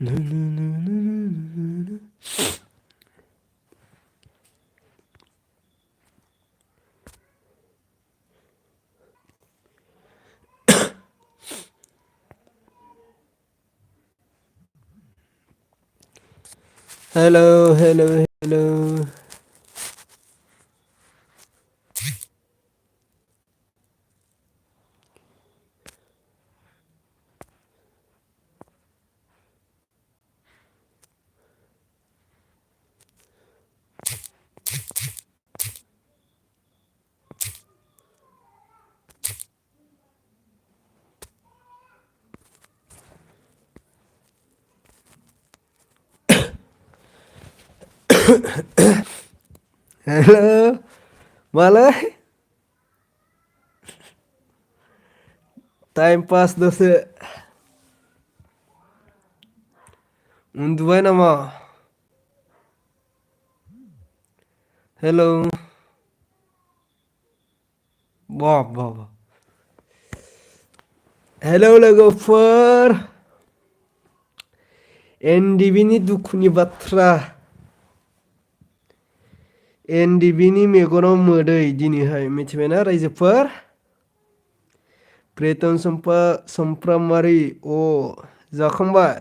Hello, hello, hello. Hello, malay. Time pass dose. Undubai nama. Hello. Wah, wah, wah. Hello लोगोफोर. NDBनि दुखुनि बाथ्रा. NDBनि मेगनाव मोदै दिनैहाय मिथिबायना रायजोफोर? प्रेतम समफ्रामारि जाखांबाय?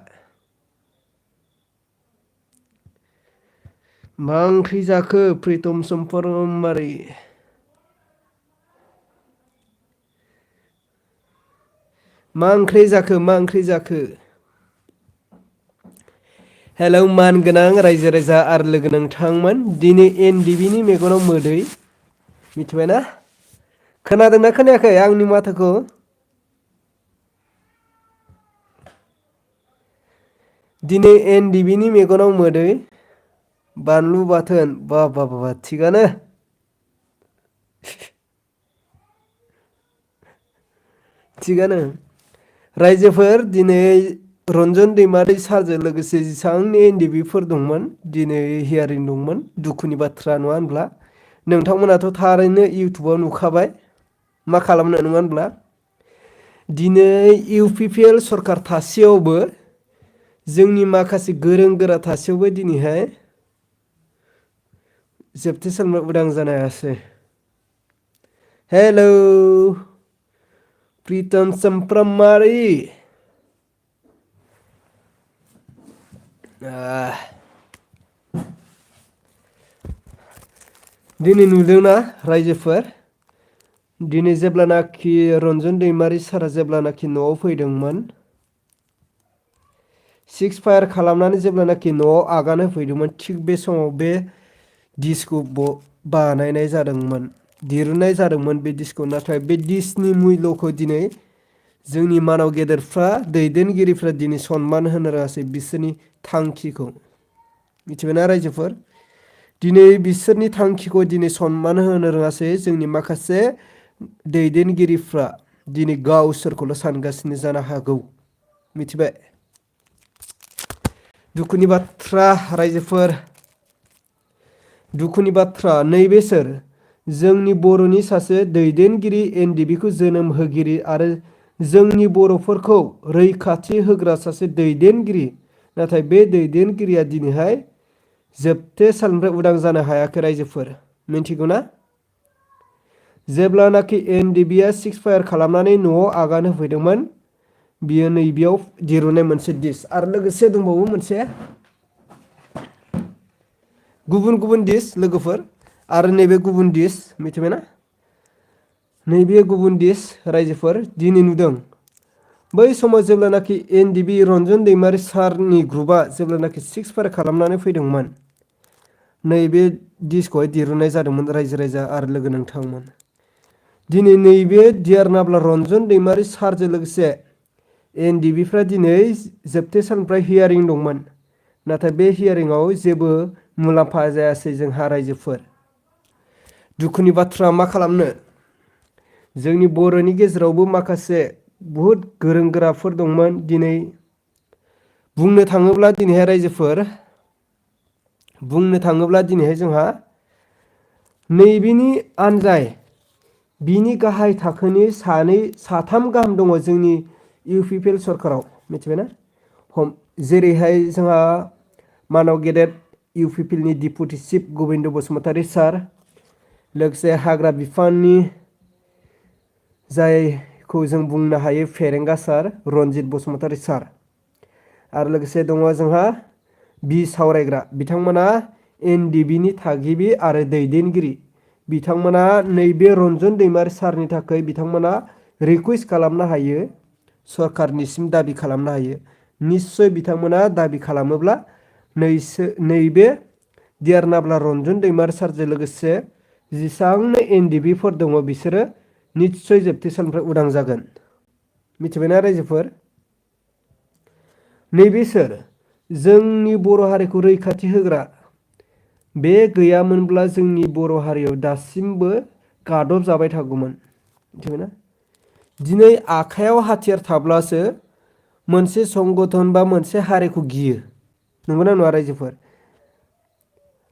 मा ओंख्रि जाखो प्रेतम समफ्रामारि? मा ओंख्रि जाखो? हेलौ मान गोनां रायजो राजा आरो लोगो नोंथांमोन दिनै NDBनि मेगनाव मोदै मिथिबायना? खोनादोंना खोनायाखै आंनि माथोखौ? दिनै NDBनि मेगनाव मोदै बानलु बाथोन बा थिगानो थिगानो रायजोफोर दिनै रन्जन दैमारि सारजों लोगोसे जेसेबांनि NDBफोर दंमोन दिनै हियारिं दंमोन दुखुनि बाथ्रा नङा होनब्ला नोंथांमोनाथ' थारैनो इउटुबाव नुखाबाय मा खालामनो नङा होनब्ला दिनै UPPL सरखार थासेयावबो जोंनि माखासे गोरों गोरा थासेयावबो दिनैहाय जोबथेसारनो उदां जानो हायासै हेलौ प्रितम समफ्रामारि दिनै नुदोंना रायजोफोर दिनै जेब्लानाखि रन्जन दैमारि सारा जेब्लानाखि न'आव फैदोंमोन सिक्स फायार खालामनानै जेब्लानाखि न'आव आगान होफैदोंमोन थिग बे समाव बे डिसखौ बानायनाय जादोंमोन दिरुननाय जादोंमोन बे डिसखौ नाथाय बे डिसनि मुल्यखौ दिनै जोंनि मानाव गेदेरफ्रा दैदेनगिरिफ्रा दिनै सनमान होनो रोङासै बिसोरनि थांखिखौ मिथिबायना रायजोफोर दिनै बिसोरनि थांखिखौ दिनै सनमान होनो रोङासै जोंनि माखासे दैदेनगिरिफ्रा दिनै गावसोरखौल' सानगासिनो जानो हागौ मिथिबाय दुखुनि बाथ्रा रायजोफोर दुखुनि बाथ्रा नैबे सोर जोंनि बर'नि सासे दैदेनगिरि NDBखौ जोनोम होगिरि आरो जोंनि बर'फोरखौ रैखाथि होग्रा सासे दैदेनगिरि नाथाय बे दैदेनगिरिया दिनैहाय जोबथेसालिनिफ्राय उदां जानो हायाखै रायजोफोर मिथिगौ ना जेब्लानाखि NDBआ सिक्स फायार खालामनानै न'आव आगान होफैदोंमोन बियो नैबेयाव दिरुननाय मोनसे डिस आरो लोगोसे दंबावो मोनसे गुबुन डिस लोगोफोर आरो नैबे गुबुन डिस मिथिबायना नैबे गुबुन डिस रायजोफोर दिनै नुदों बै समाव जेब्लानाखि NDB रन्जन दैमारि सारनि ग्रुपआ जेब्लानाखि सिक्स फायार खालामनानै फैदोंमोन नैबे डिसखौहाय दिरुननाय जादोंमोन रायजो राजा आरो लोगो नोंथांमोन दिनै नैबे डियार नाब्ला रन्जन दैमारि सारजों लोगोसे NDBफ्रा दिनै जोबथेसालिनिफ्राय हियारिं दंमोन नाथाय बे हियारिंआव जेबो मुलाम्फा जायासै जोंहा रायजोफोर दुखुनि बाथ्रा मा खालामनो जोंनि बर'नि गेजेरावबो माखासे बहुद गोरों गोराफोर दंमोन दिनै बुंनो थाङोब्ला दिनैहाय रायजोफोर बुंनो थाङोब्ला दिनैहाय जोंहा नैबेनि आनजाय बिनि गाहाय थाखोनि साथाम गाहाम दङ जोंनि UPPL सरखाराव मिथिबायना जेरैहाय जोंहा मानाव गेदेर इउपिपिएलनि डिपुटि चिफ गबिन्द बसुमतारी सार, लोगोसे हाग्रा बिफाननि जायखौ जों बुंनो हायो फेरेंगा सार रनजित बसुमतारी सार, आरो लोगोसे दङ जोंहा बि सावरायग्रा बिथांमोना एनडिबिनि थागिबि आरो दैदेनगिरि बिथांमोना नैबे रन्जन दैमारि सारनि थाखाय बिथांमोना रिकुवेस्ट खालामनो हायो, सरकारनिसिम दाबि खालामनो हायो। निस्सय बिथांमोना दाबि खालामोब्ला नैबे दियारनाब्ला रन्जन दैमारि सारजों लोगोसे जेसांनो एनडिबिफोर दङ बिसोरो निस्सय जोबथेसालिनिफ्राय उदां जागोन। मिथिबायना रायजोफोर? नैबेसोर जोंनि बर' हारिखौ रैखाथि होग्रा बे गैयामोनब्ला जोंनि बर' हारियाव दासिमबो गादब जाबाय थागौमोन। मिथिबायना? दिनै आखायाव हाथियार थाब्लासो मोनसे संगठन बा मोनसे हारिखौ गियो। नंगौना नङा रायजोफोर?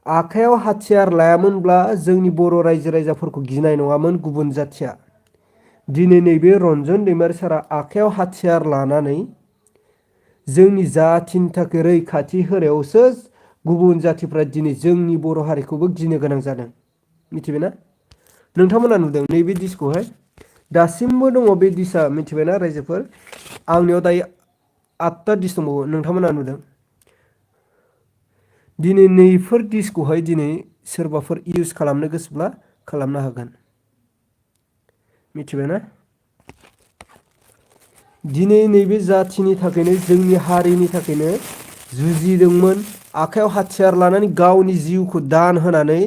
आखायाव हाथियार लायामोनब्ला जोंनि बर' रायजो राजाफोरखौ गिनाय नङामोन गुबुन जाथिया। दिनै नैबे रन्जन दैमारि सारा आखायाव हाथियार लानानै जोंनि जाथिनि थाखाय रैखाथि होनायावसो गुबुन जाथिफ्रा दिनै जोंनि बर' हारिखौबो गिनो गोनां जादों। मिथिबायना? नोंथांमोना नुदों नैबे दिसखौहाय दासिमबो दङ बे दिसा। मिथिबायना रायजोफोर? आंनियाव दायो 8टा दिस दंबावो, नोंथांमोना नुदों। दिनै नैफोर दिसखौहाय दिनै सोरबाफोर इउज खालामनो गोसोब्ला खालामनो हागोन। मिथिबायना? दिनै नैबे जाथिनि थाखायनो जोंनि हारिनि थाखायनो जुजिदोंमोन, आखायाव हाथियार लानानै गावनि जिउखौ दान होनानै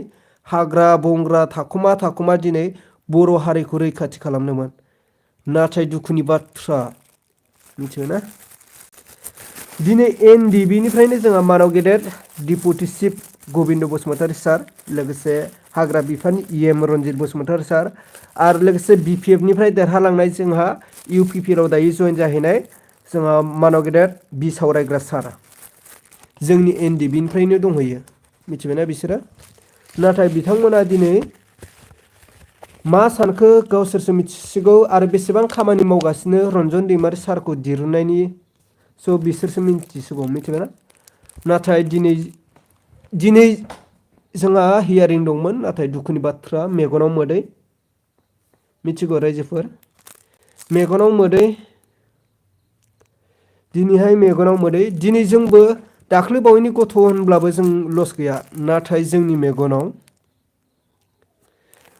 हाग्रा बंग्रा थाखुमा थाखुमा दिनै बर' हारिखौ रैखाथि खालामदोंमोन। नाथाय दुखुनि बाथ्रा, मिथिबायना? दिनै एनडिबिनिफ्रायनो जोंहा मानाव गेदेर डिपुटि चिफ गबिन्द बसुमतारी सार, लोगोसे हाग्रा बिफाननि इएम रनजित बसुमतारी सार, आरो लोगोसे बिपिएफनिफ्राय देरहालांनाय जोंहा इउपिपिएलआव दायो जयेन जाहैनाय जोंहा मानाव गेदेर बि सावरायग्रा सार जोंनि एनडिबिनिफ्रायनो दंहैयो। मिथिबायना बिसोरो? नाथाय बिथांमोना दिनै मा सानखो गावसोरसो मिथिसिगौ आरो बेसेबां खामानि मावगासिनो रन्जन दैमारि सारखौ दिरुननायनि बिसोरसो मिथिसिगौ। मिथिबायना? नाथाय दिनै जोंहा हियारिं दंमोन, नाथाय दुखुनि बाथ्रा मेगनाव मोदै। मिथिगौ रायजोफोर? मेगनाव मोदै। दिनैहाय मेगनाव मोदै। दिनै जोंबो दाख्लै बावैनि गथ' होनब्लाबो जों लस गैया, नाथाय जोंनि मेगनाव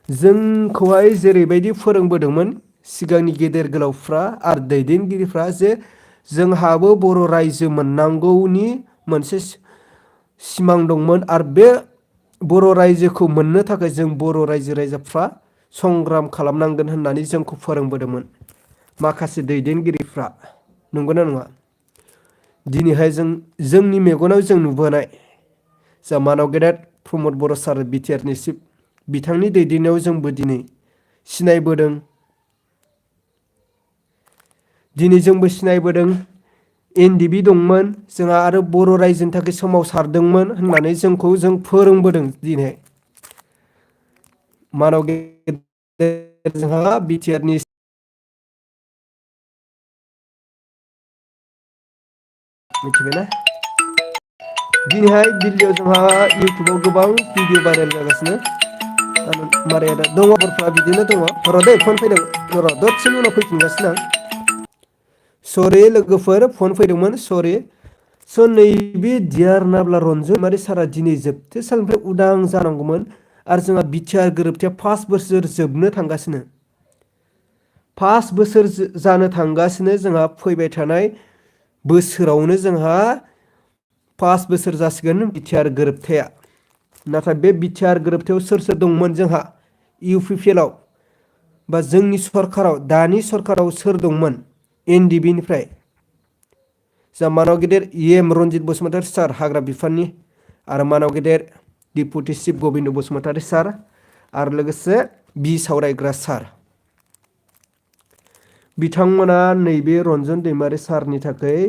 जोंखौहाय जेरैबायदि फोरोंबोदोंमोन सिगांनि गेदेर गोलावफ्रा आरो दैदेनगिरिफ्रा जे जोंहाबो बर' रायजो मोननांगौनि मोनसे सिमां दंमोन, आरो बे बर' रायजोखौ मोननो थाखाय जों बर' रायजो राजाफ्रा संग्राम खालामनांगोन होननानै जोंखौ फोरोंबोदोंमोन माखासे दैदेनगिरिफ्रा। नंगौना नङा? दिनैहाय जोंनि मेगनाव जों नुबोनाय जा मानाव गेदेर प्रमद बर' सार बिटिआरनि चिफ, बिथांनि दैदेननायाव जोंबो दिनै सिनायबोदों। दिनै जोंबो सिनायबोदों एनडिबि दंमोन जोंहा आरो बर' रायजोनि थाखाय सोमावसारदोंमोन होननानै जोंखौ जों फोरोंबोदों। दिनै मानाव गेदेर जोंहा बिटिआरनि मिथिबायना? दिनैहाय दिल्लीयाव जोंहा इउटुबाव गोबां भिडिअ भाइरेल जागासिनो। मारै दङ बरफ्रा बिदिनो दङ। र' दै फन फैदों, र' दसेनि उनाव फैफिनगासिनो आं। सरि लोगोफोर, फन फैदोंमोन, सरि। स' नैबे दियारनाब्ला रन्जन दैमारि सारा दिनै जोबथेसालिनिफ्राय उदां जानांगौमोन, आरो जोंहा बिटिआर गोरोबथाया 5 बोसोर जोबनो थांगासिनो। 5 बोसोर जानो थांगासिनो। जोंहा फैबाय थानाय बोसोरावनो जोंहा 5 बोसोर जासिगोन बिटिआर गोरोबथाया। नाथाय बे बिटिआर गोरोबथायाव सोर सोर दंमोन जोंहा इउपिपिएलआव बा जोंनि सरकाराव, दानि सरकाराव सोर दंमोन एनडिबिनिफ्राय? जा मानाव गेदेर इएम रनजित बसुमतारी सार हाग्रा बिफाननि, आरो मानाव गेदेर डिपुटि चिफ गबिन्द बसुमतारी सार, आरो लोगोसे बि सावरायग्रा सार। बिथांमोना नैबे रन्जन दैमारि सारनि थाखाय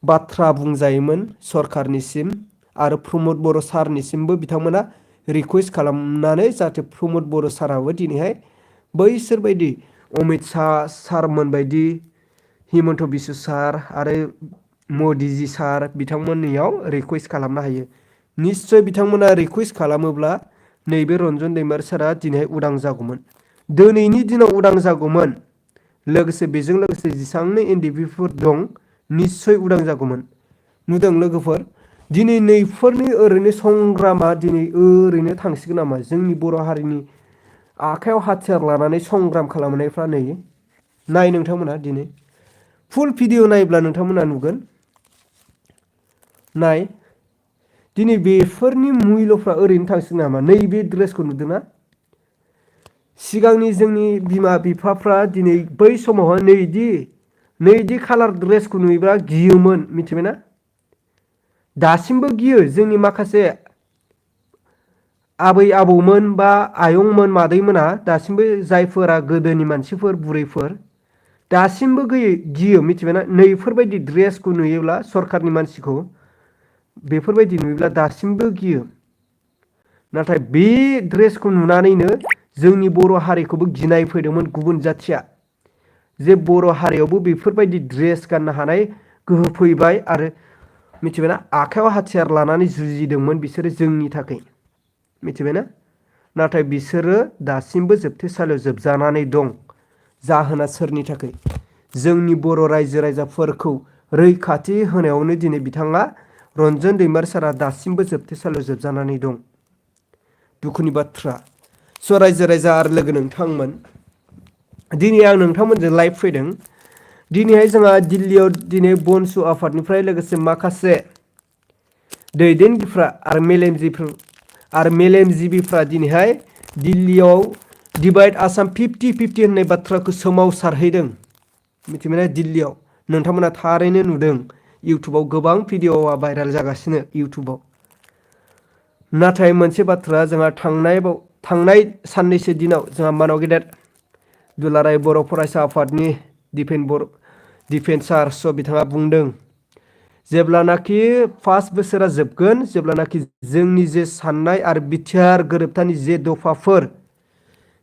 बाथ्रा बुंजायोमोन सरकारनिसिम, आरो प्रमद बर' सारनिसिमबो बिथांमोना रिकुवेस्ट खालामनानै जाहाथे प्रमद बर' साराबो दिनैहाय बैसोर बायदि अमित शाह सारमोन बायदि, हिमन्त बिश्व सार आरो मदिजी सार बिथांमोननियाव रिकुवेस्ट खालामनो हायो। निश्चय बिथांमोना रिकुवेस्ट खालामोब्ला नैबे रन्जन दैमारि सारा दिनै उदां जागौमोन, दिनैनि दिनाव उदां जागौमोन। लोगोसे बेजों लोगोसे जेसेबांनो एनडिएफबिफोर दं निश्चय उदां जागौमोन। नुदों लोगोफोर, दिनै नैफोरनि ओरैनो संग्रामा दिनै ओरैनो थांसिगोन नामा? जोंनि बर' हारिनि आखायाव हाथियार लानानै संग्राम खालामनायफ्रा नाय नोंथांमोना दिनै फुल भिडिअ नायोब्ला नोंथांमोना नुगोन। नाय दिनै बेफोरनि मुल्यफ्रा ओरैनो थांसिगोन नामा? नैबे ड्रेसखौ नुदोंना? सिगांनि जोंनि बिमा बिफाफ्रा दिनै बै समावहाय नैदि खालार ड्रेसखौ नुयोब्ला गियोमोन, मिथिबायना? दासिमबो गियो जोंनि माखासे आबै आबौमोन बा आयंमोन मादैमोना दासिमबो, जायफोरा गोदोनि मानसिफोर बुरैफोर दासिमबो गियो मिथिबायना? नैफोरबायदि ड्रेसखौ नुयोब्ला सरकारनि मानसिखौ बेफोरबायदि नुयोब्ला दासिमबो गियो। नाथाय बे ड्रेसखौ नुनानैनो जोंनि बर' हारिखौबो गिनाय फैदोंमोन गुबुन जाथिया, जे बर' हारियावबो बेफोरबायदि ड्रेस गाननो हानाय गोहो फैबाय आरो मिथिबायना? आखायाव हाथियार लानानै जुजिदोंमोन बिसोरो जोंनि थाखाय, मिथिबायना? नाथाय बिसोरो दासिमबो जोबथेसालियाव जोबजानानै दं। जाहोना सोरनि थाखाय? जोंनि बर' रायजो राजाफोरखौ रैखाथि होनायावनो दिनै बिथाङा रन्जन दैमारि सारा दासिमबो जोबथेसालियाव जोबजानानै दं। दुखुनि बाथ्रा। स' रायजो राजा आरो लोगो नोंथांमोन, दिनै आं नोंथांमोनजों लाइभ फैदों। दिनैहाय जोंहा दिल्लीयाव दिनै बनसु आफादनिफ्राय लोगोसे माखासे दैदेनगिरिफ्रा आरो मेलेमजिबिफ्रा दिनैहाय दिल्लीयाव डिभाइड आसाम 50-50 होननाय बाथ्राखौ सोमावसारहैदों, मिथिबायना? दिल्लीयाव नोंथांमोना थारैनो नुदों, इउटुबाव गोबां भिडिअआ भाइरेल जागासिनो इउटुबाव। नाथाय मोनसे बाथ्रा, जोंहा थांनाय साननैसो दिनाव जोंहा मानाव गेदेर दुलाराय बर' फरायसा आफादनि दिफेन्सार बिथाङा बुंदों, जेब्लानाखि 1 बोसोरा जोबगोन, जेब्लानाखि जोंनि जे साननाय आरो बिटिआर गोरोबथानि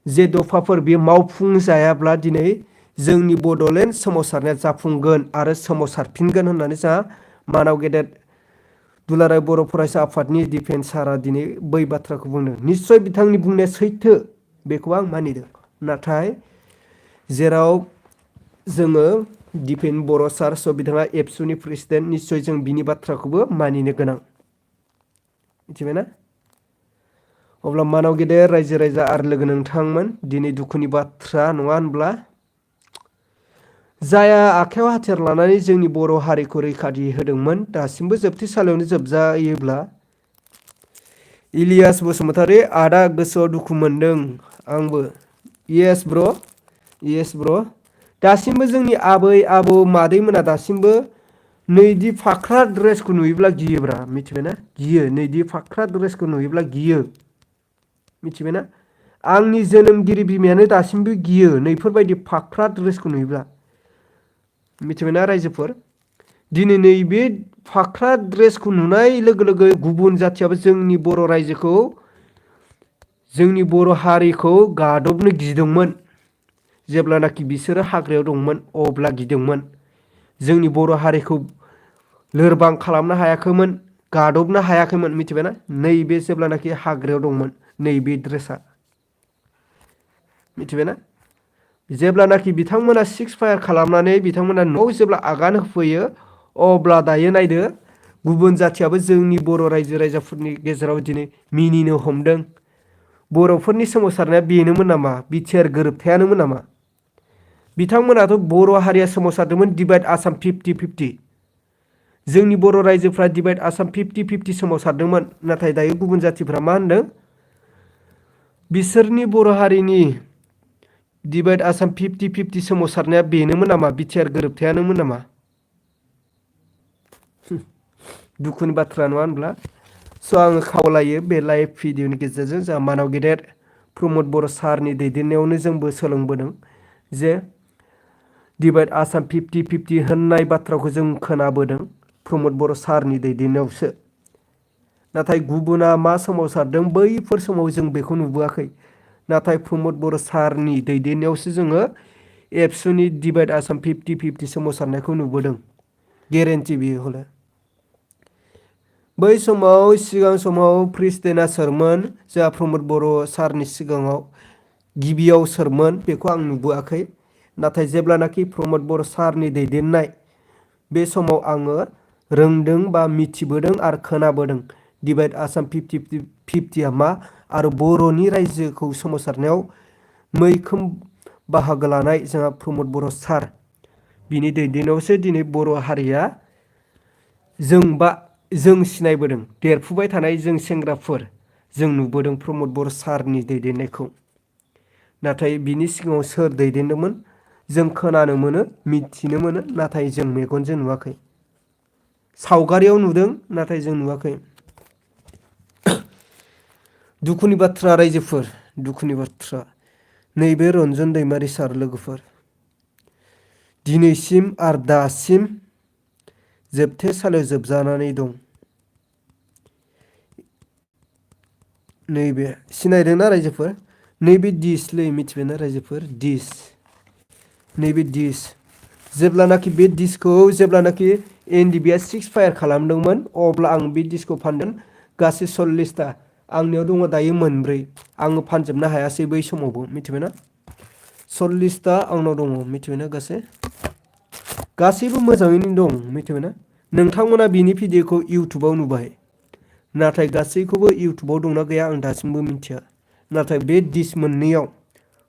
जे दफाफोर बेयो मावफुंजायाब्ला दिनै जोंनि बड'लेण्ड सोमावसारनाया जाफुंगोन आरो सोमावसारफिनगोन होननानै जोंहा मानाव गेदेर दुलाराय बर' फरायसा आफादनि दिफेन्सारा दिनै बै बाथ्राखौ बुंदों। निश्चय बिथांनि बुंनाया सैथो, बेखौ आं मानिदों। नाथाय जेराव जोङो दिफेन बर' सार बिथाङा एबसुनि प्रेसिडेन्ट, निश्चय जों बिनि बाथ्राखौबो मानिनो गोनां, मिथिबायना? अब्ला मानाव गेदेर रायजो राजा आरो लोगो नोंथांमोन, दिनै दुखुनि बाथ्रा नङा होनब्ला? जाया आखायाव हाथियार लानानै जोंनि बर' हारिखौ रैखाथि होदोंमोन दासिमबो जोबथेसालियावनो जोबजायोब्ला, इलियास बसुमतारी आदा गोसोआव दुखु मोनदों आंबो। येस ब्र', दासिमबो जोंनि आबै आबौ मादैमोना दासिमबो नैदि फाख्रा ड्रेसखौ नुयोब्ला गियोब्रा, मिथिबायना? गियो, नैदि फाख्रा ड्रेसखौ नुयोब्ला गियो, मिथिबायना? आंनि जोनोमगिरि बिमायानो दासिमबो गियो नैफोरबायदि फाख्रा ड्रेसखौ नुयोब्ला, मिथिबायना रायजोफोर? दिनै नैबे फाख्रा ड्रेसखौ नुनाय लोगो लोगो गुबुन जाथियाबो जोंनि बर' रायजोखौ, जोंनि बर' हारिखौ गादबनो गिदोंमोन। जेब्लानाखि बिसोरो हाग्रायाव दंमोन अब्ला गिदोंमोन। जोंनि बर' हारिखौ लोरबां खालामनो हायाखैमोन, गादबनो हायाखैमोन, मिथिबायना? नैबे जेब्लानाखि हाग्रायाव दंमोन नैबे ड्रेसा, मिथिबायना? जेब्लानाखि बिथांमोना 6 फायार खालामनानै बिथांमोना न'आव जेब्ला आगान होफैयो, अब्ला दायो नायदो गुबुन जाथियाबो जोंनि बर' रायजो राजाफोरनि गेजेराव दिनै मिनिनो हमदों। बर'फोरनि सोमावसारनाया बेनोमोन नामा? बिटिआर गोरोबथायानोमोन नामा? बिथांमोनाथ' बर' हारिया सोमावसारदोंमोन डिभाइड आसाम 50-50। जोंनि बर' रायजोफ्रा डिभाइड आसाम 50-50 सोमावसारदोंमोन। नाथाय दायो गुबुन जाथिफ्रा मा होनदों? बिसोरनि बर' हारिनि डिभाइड आसाम 50-50 सोमावसारनाया बेनोमोन नामा? बिटिआर गोरोबथायानोमोन नामा? दुखुनि बाथ्रा नङा होनब्ला? स' आङो खावलायो बे लाइभ भिडिअनि गेजेरजों जोंहा मानाव गेदेर प्रमद बर' सारनि दैदेननायावनो जोंबो सोलोंबोदों जे डिभाइड आसाम 50-50 होननाय बाथ्राखौ जों खोनाबोदों प्रमद बर' सारनि दैदेननायावसो। नाथाय गुबुना मा सोमावसारदों बैफोर समाव जों बेखौ नुबोआखै। नाथाय प्रमद बर' सारनि दैदेननायावसो जोङो एबसुनि डिभाइड आसाम 50-50 सोमावसारनायखौ नुबोदों। गेरेन्टि बियो हले। बै समाव सिगां समाव प्रेसिडेन्टआ सोरमोन जोंहा प्रमद बर' सारनि सिगाङाव गिबियाव सोरमोन बेखौ आं नुबोआखै। नाथाय जेब्लानाखि प्रमद बर' सारनि दैदेननाय बे समाव आङो रोंदों बा मिथिबोदों आरो खोनाबोदों डिभाइड आसाम 50-50 मा आरो बर'नि रायजोखौ सोमावसारनायाव मैखोम बाहागो लानाय जोंहा प्रमद बर' सार बिनि दैदेननायावसो दिनै बर' हारिया जों सिनायबोदों। देरफुबाय थानाय जों सेंग्राफोर जों नुबोदों प्रमद बर' सारनि दैदेननायखौ। नाथाय बिनि सिगाङाव सोर दैदेनदोंमोन जों खोनानो मोनो मिथिनो मोनो नाथाय जों मेगनजों नुवाखै। सावगारियाव नुदों नाथाय जों नुवाखै। दुखुनि बाथ्रा रायजोफोर, दुखुनि बाथ्रा नैबे रन्जन दैमारि सार लोगोफोर दिनैसिम आरो दासिम जोबथेसालियाव जोबजानानै दं। नैबे सिनायदोंना रायजोफोर? नैबे डिसलै मिथिबायना रायजोफोर? डिस नैबे डिस जेब्लानाखि बे डिसखौ जेब्लानाखि NDB आ 6 फायार खालामदोंमोन अब्ला आं बे डिसखौ फानदों गासै 40टा। आंनियाव दङ दायो मोनब्रै। आङो फानजोबनो हायासै बै समावबो मिथिबायना? 40टा आंनाव दङ मिथिबायना गासैबो मोजाङैनो दं मिथिबायना? नोंथांमोना बिनि भिडिअखौ इउटुबाव नुबाय। नाथाय गासैखौबो इउटुबाव दंना गैया आं दासिमबो मिथिया। नाथाय बे डिस मोननैयाव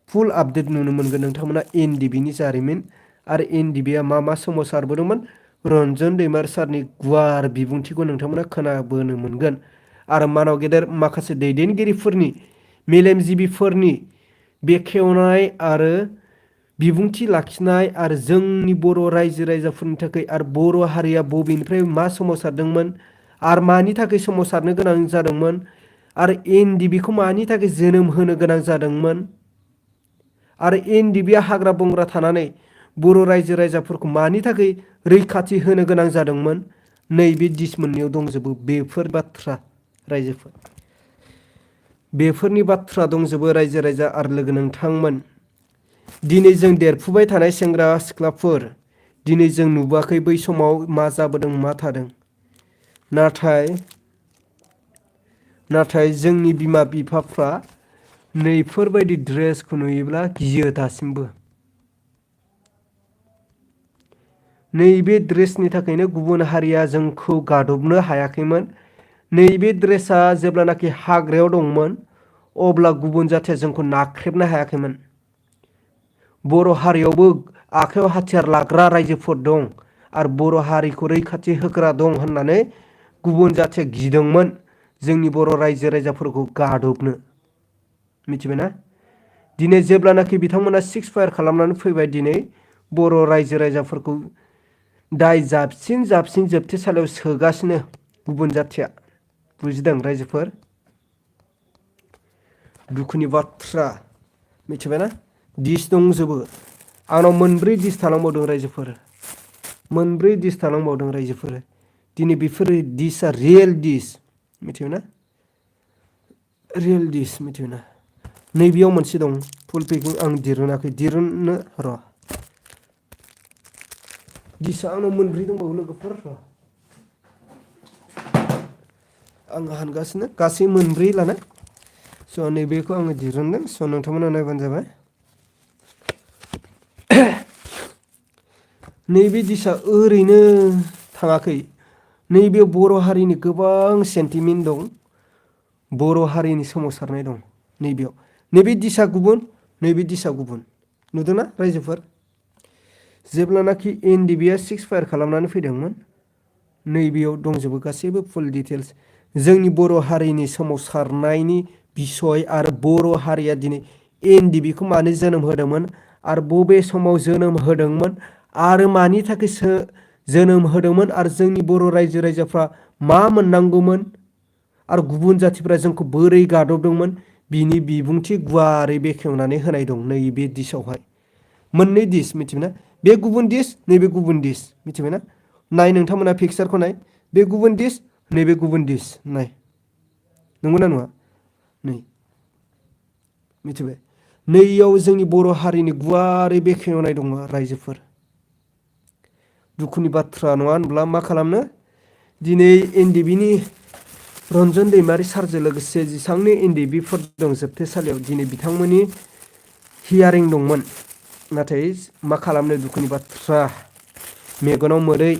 फुल आपडेट नुनो मोनगोन नोंथांमोना NDBनि जारिमिन आरो NDBआ मा सोमावसारबोदोंमोन रन्जन दैमारि सारनि गुवार बिबुंथिखौ नोंथांमोना खोनाबोनो मोनगोन। आरो मानाव गेदेर माखासे दैदेनगिरिफोरनि मेलेमजिबिफोरनि बेखेवनाय आरो बिबुंथि लाखिनाय आरो जोंनि बर' रायजो राजाफोरनि थाखाय आरो बर' हारिया बबेनिफ्राय मा सोमावसारदोंमोन आरो मानि थाखाय सोमावसारनो गोनां जादोंमोन आरो NDBखौ मानि थाखाय जोनोम होनो गोनां जादोंमोन आरो NDBआ हाग्रा बंग्रा थानानै बर' रायजो राजाफोरखौ मानि थाखाय रैखाथि होनो गोनां जादोंमोन नैबे डिस मोननैयाव दंजोबो बेफोर बाथ्रा रायजोफोर। बेफोरनि बाथ्रा दंजोबो रायजो राजा आरो लोगो नोंथांमोन। दिनै जों देरफुबाय थानाय सेंग्रा सिख्लाफोर दिनै जों नुबोआखै बै समाव मा जाबोदों मा थादों। नाथाय जोंनि बिमा बिफाफ्रा नैफोरबायदि ड्रेसखौ नुयोब्ला गियो दासिमबो। नैबे ड्रेसनि थाखायनो गुबुन हारिया जोंखौ गादबनो हायाखैमोन। नैबे ड्रेसा जेब्लानाखि हाग्रायाव दंमोन अब्ला गुबुन जाथिया जोंखौ नाख्रेबनो हायाखैमोन। बर' हारियावबो आखायाव हाथियार लाग्रा रायजोफोर दं आरो बर' हारिखौ रैखाथि होग्रा दं होननानै गुबुन जाथिया गिदोंमोन जोंनि बर' रायजो राजाफोरखौ गादबनो मिथिबायना? दिनै जेब्लानाखि बिथांमोना 6 फायार खालामनानै फैबाय दिनै बर' रायजो राजाफोरखौ दाय जाबसिन जोबथेसालियाव सोगासिनो गुबुन जाथिया। बुजिदों रायजोफोर? दुखुनि बाथ्रा मिथिबायना? डिस दंजोबो। आंनाव मोनब्रै डिस थालांबावदों रायजोफोर। मोनब्रै डिस थालांबावदों रायजोफोर। दिनै बेफोर डिसआ रियेल डिस मिथिबायना? रियेल डिस मिथिबायना? नैबेयाव मोनसे दं फुल पेकिं आं दिरुननो र'। डिसआ आंनाव मोनब्रै दंबावो लोगोफोर र'। आं हानगासिनो गासै मोनब्रै लाना। स' नैबेखौ आङो दिरुनदों। स' नोंथांमोना नायबानो जाबाय। नैबे डिसआ ओरैनो थाङाखै। नैबे बर' हारिनि गोबां सेन्टिमेन्ट दं। बर' हारिनि सोमावसारनाय दं नैबेयाव। नैबे डिसआ गुबुन नैबे डिसआ गुबुन। नुदोंना रायजोफोर? जेब्लानाखि NDBआ 6 फायार खालामनानै फैदोंमोन नैबेयाव दंजोबो गासैबो फुल डिटेल्स। जोंनि बर' हारिनि सोमावसारनायनि बिसय आरो बर' हारिया दिनै NDBखौ मानो जोनोम होदोंमोन आरो बबे समाव जोनोम होदोंमोन आरो मानि थाखाय जोनोम होदोंमोन आरो जोंनि बर' रायजो राजाफ्रा मा मोननांगौमोन आरो गुबुन जाथिफ्रा जोंखौ बोरै गादबदोंमोन बिनि बिबुंथि गुवारै बेखेवनानै होनाय दं नैबे डिसआवहाय। मोननै डिस मिथिबायना? बे गुबुन डिस नैबे गुबुन डिस मिथिबायना? नाय नोंथांमोना पिक्सारखौ नाय। बे गुबुन डिस नैबे गुबुन डिस नाय। नंगौना नङा? नै मिथिबाय? नैयाव जोंनि बर' हारिनि गुवारै बेखेवनाय दङ रायजोफोर। दुखुनि बाथ्रा नङा होनब्ला मा खालामनो दिनै एनडिबिनि रन्जन दैमारि सारजों लोगोसे जेसेबांनि एनडिबिफोर दं जोबथेसालियाव दिनै बिथांमोननि हियारिं दंमोन। नाथाय मा खालामनो दुखुनि बाथ्रा मेगनाव मोदै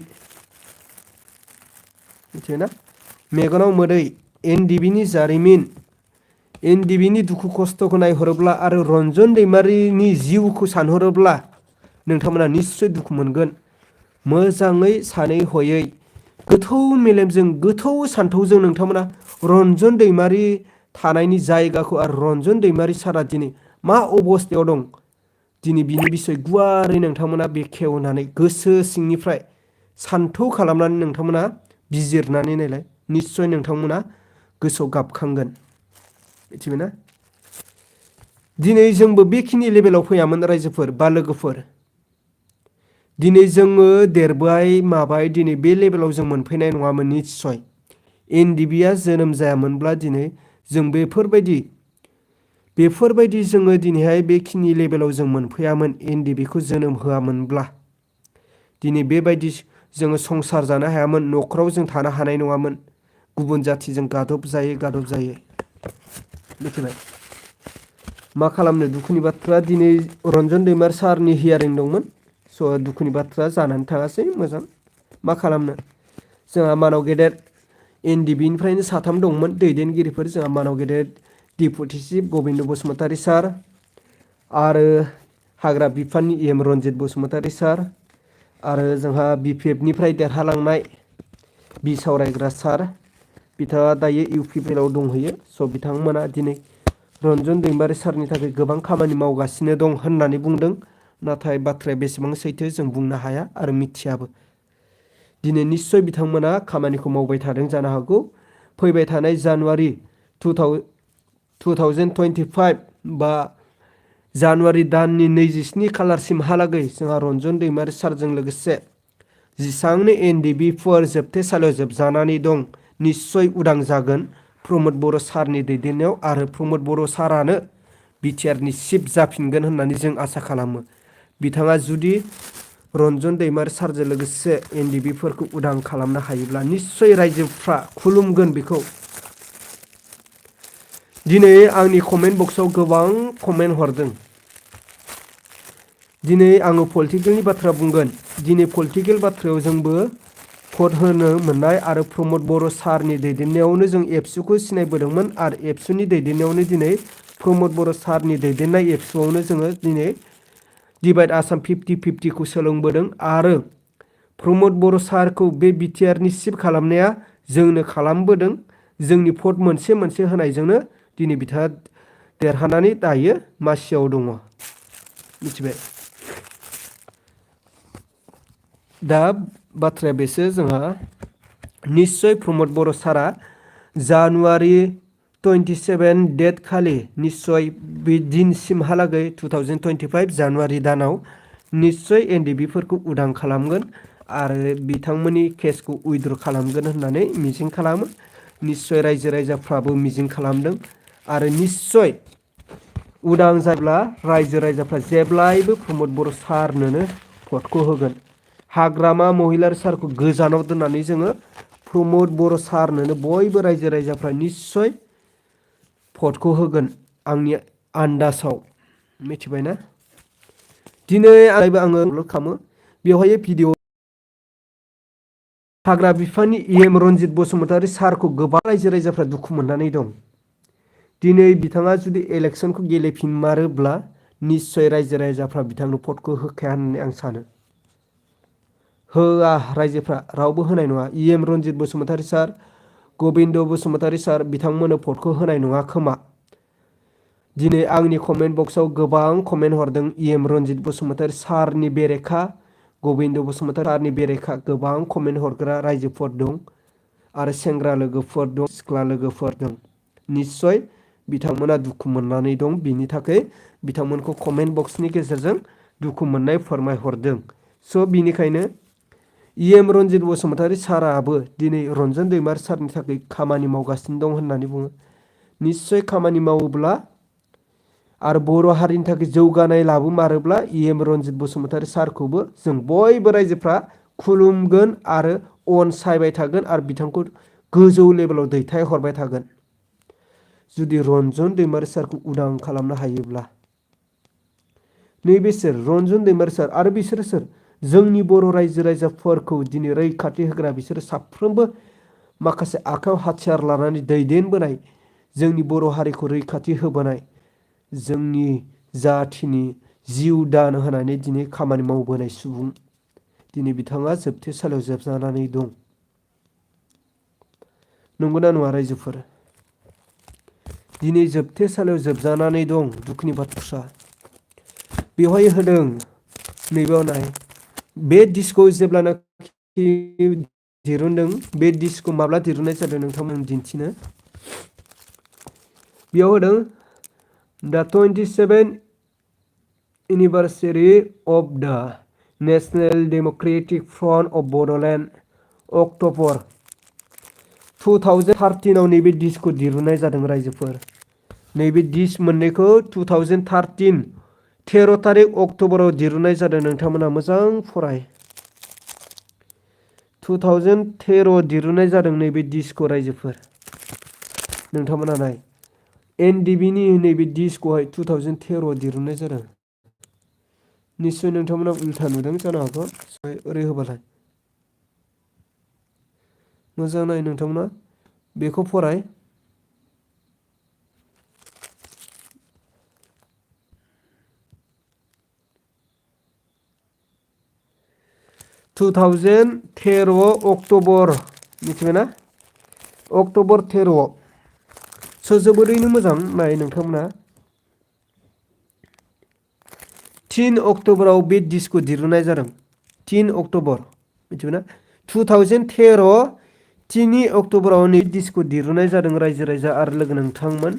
मिथिबायना मेगनाव मोदै एनडिबिनि जारिमिन एनडिबिनि दुखु खस्थ'खौ नायहरोब्ला आरो रन्जन दैमारिनि जिउखौ सानहरोब्ला नोंथांमोना निस्सय दुखु मोनगोन। मोजाङै सानै हयै गोथौ मेलेमजों गोथौ सान्थौजों नोंथांमोना रन्जन दैमारि थानायनि जायगाखौ आरो रन्जन दैमारि सारा दिनै मा अबस्थायाव दं दिनै बिनि बिसय गुवारै नोंथांमोना बेखेवनानै गोसो सिंनिफ्राय सान्थौ खालामनानै नोंथांमोना बिजिरनानै नायलाय निस्सय नोंथांमोना गोसोआव गाबखांगोन। मिथिबायना दिनै जोंबो बेखिनि लेभेलाव फैयामोन रायजोफोर बा लोगोफोर। दिनै जोङो देरबाय माबाय दिनै बे लेभेलाव जों मोनफैनाय नङामोन निस्सय। एनडिबिया जोनोम जायामोनब्ला दिनै जों बेफोरबायदि जोङो दिनैहाय बेखिनि लेभेलाव जों मोनफैयामोन एनडिबिखौ जोनोम होआमोनब्ला दिनै बेबायदि जोङो संसार जानो हायामोन न'खराव जों थानो हानाय नङामोन गुबुन जाथिजों गादब जायो मिथिबाय मा खालामनो दुखुनि बाथ्रा दिनै रन्जन दैमारि सारनि हियारिं दंमोन। स' दुखुनि बाथ्रा जानानै थाङासै मोजां मा खालामनो जोंहा मानाव गेदेर एनडिबिनिफ्रायनो साथाम दंमोन दैदेनगिरिफोर जोंहा मानाव गेदेर डिपुटि चिफ गबिन्द बसुमतारी सार आरो हाग्रा बिफाननि एम रन्जित बसुमतारी सार आरो जोंहा बिपिएफनिफ्राय देरहालांनाय बिसावरायग्रा सार बिथाङा दायो इउपिपिएलआव दंहैयो। स' बिथांमोना दिनै रन्जन दैमारि सारनि थाखाय गोबां खामानि मावगासिनो दं होननानै बुंदों। नाथाय बाथ्राया बेसेबां सैथो जों बुंनो हाया आरो मिथियाबो। दिनै निस्सय बिथांमोना खामानिखौ मावबाय थादों जानो हागौ फैबाय थानाय जानुवारि 2025 बा जानुवारि दाननि 27 खालारसिमहालागै जोंहा रन्जन दैमारि सारजों लोगोसे जेसेबांनो एनडिबिफोर जोबथेसालियाव जोबजानानै दं निस्सय उदां जागोन प्रमद बर' सारनि दैदेननायाव आरो प्रमद बर' सारानो बिटिआरनि चिफ जाफिनगोन होननानै जों आसा खालामो। बिथाङा जुदि रन्जन दैमारि सारजों लोगोसे एनडिबिफोरखौ उदां खालामनो हायोब्ला निस्सय रायजोफ्रा खुलुमगोन बेखौ। दिनै आंनि कमेन्ट बक्सआव गोबां कमेन्ट हरदों। दिनै आङो पलिटिकेलनि बाथ्रा बुंगोन दिनै पलिटिकेल बाथ्रायाव जोंबो भट होनो मोननाय आरो प्रमद बर' सारनि दैदेननायावनो जों एबसुखौ सिनायबोदोंमोन आरो एबसुनि दैदेननायावनो दिनै प्रमद बर' सारनि दैदेननाय एबसुआवनो जोङो दिनै डिभाइड आसाम 50-50खौ सोलोंबोदों आरो प्रमद बर' सारखौ बे बिटिआरनि चिफ खालामनाया जोंनो खालामबोदों। जोंनि भट मोनसे मोनसे होनायजोंनो दिनै बिथाङा देरहानानै दायो मासियाव दङ मिथिबाय। दा बाथ्राया बेसो जोंहा निस्सय प्रमद बर' सारा जानुवारि 27 डेट खालि निस्सय बे दिनसिमहालागै 2025 जानुवारि दानाव निस्सय एनडिबिफोरखौ उदां खालामगोन आरो बिथांमोननि केसखौ उइद्र खालामगोन होननानै मिजिं खालामो। निस्सय रायजो राजाफ्राबो मिजिं खालामदों आरो निस्सय उदां जाब्ला रायजो राजाफ्रा जेब्लायबो प्रमद बर' सारनोनो भटखौ होगोन। हाग्रामा महिलारि सारखौ गोजानाव दोननानै जोङो प्रमद बर' सारनोनो बयबो रायजो राजाफ्रा निस्सय भटखौ होगोन आंनि आन्दासाव मिथिबायना। दिनै आङो आपल'ड खालामो बेवहाय भिडिअ हाग्रा बिफाननि एम रन्जित बसुमतारी सारखौ गोबां रायजो राजाफ्रा दुखु मोननानै दं। दिनै बिथाङा जुदि इलेक्सनखौ गेलेफिनमारोब्ला निस्सय रायजो राजाफ्रा बिथांनो भटखौ होखाया होननानै आं सानो। होआ रायजोफ्रा रावबो होनाय नङा। एम रन्जित बसुमतारी सार गबिन्द बसुमतारी सार बिथांमोननो भटखौ होनाय नङा खोमा। दिनै आंनि कमेन्ट बक्सआव गोबां कमेन्ट हरदों एम रन्जित बसुमतारी सारनि बेरेखा गबिन्द बसुमतारी सारनि बेरेखा गोबां कमेन्ट हरग्रा रायजोफोर दं आरो सेंग्रा लोगोफोर दं सिख्ला लोगोफोर दं। निस्सय बिथांमोना दुखु मोननानै दं बिनि थाखाय बिथांमोनखौ कमेन्ट बक्सनि गेजेरजों दुखु मोननाय फोरमायहरदों। स' बिनिखायनो एम रन्जित बसुमतारी साराबो दिनै रन्जन दैमारि सारनि थाखाय खामानि मावगासिनो दं होननानै बुङो। निस्सय खामानि मावोब्ला आरो बर' हारिनि थाखाय जौगानाय लाबोमारोब्ला एम रन्जित बसुमतारी सारखौबो जों बयबो रायजोफ्रा खुलुमगोन आरो अनसायबाय थागोन आरो बिथांखौ गोजौ लेभेलाव दैथाय हरबाय थागोन जुदि रन्जन दैमारि सारखौ उदां खालामनो हायोब्ला। नैबेसोर रन्जन दैमारि सार आरो बिसोरो सोर जोंनि बर' रायजो राजाफोरखौ दिनै रैखाथि होग्रा बिसोरो साफ्रोमबो माखासे आखायाव हाथियार लानानै दैदेनबोनाय जोंनि बर' हारिखौ रैखाथि होबोनाय जोंनि जाथिनि जिउ दान होनानै दिनै खामानि मावबोनाय सुबुं दिनै बिथाङा जोबथेसालियाव जोबजानानै दं। नंगौना नङा रायजोफोर? दिनै जोबथेसालियाव जोबजानानै दं दुखुनि बाथ्रा। बेवहाय होदों नैबेयाव नाय बे डिस्कखौ जेब्लानाखि दिरुनदों बे डिस्कखौ माब्ला दिरुननाय जादों नोंथांमोन दिन्थिनो बेयाव होदों दा 27 एनिभार्सारि अफ द national Democratic front of Bodoland October 2013 आव नैबे डिस्कखौ दिरुननाय जादों रायजोफोर। नैबे डिस्क मोननैखौ 2013 13 तारिख अक्ट'बराव दिरुननाय जादों। नोंथांमोना मोजां फराय 2013 दिरुननाय जादों नैबे डिस्कखौ रायजोफोर। नोंथांमोना नाय NDB नि नैबे डिस्कखौहाय 2013 दिरुननाय जादों। निस्सय नोंथांमोना उल्था नुदों जानो हागौ ओरै होबालाय मोजां नाय नोंथांमोना बेखौ फराय अक्ट'बर मिथिबायना अक्ट'बर 13 जोबोरैनो मोजां नाय नोंथांमोना 3 अक्ट'बराव बे डिस्कखौ दिरुननाय जादों 3 अक्ट'बर मिथिबायना 2013 3 अक्ट'बराव नै डिस्कखौ दिरुननाय जादों रायजो राजा आरो लोगो नोंथांमोन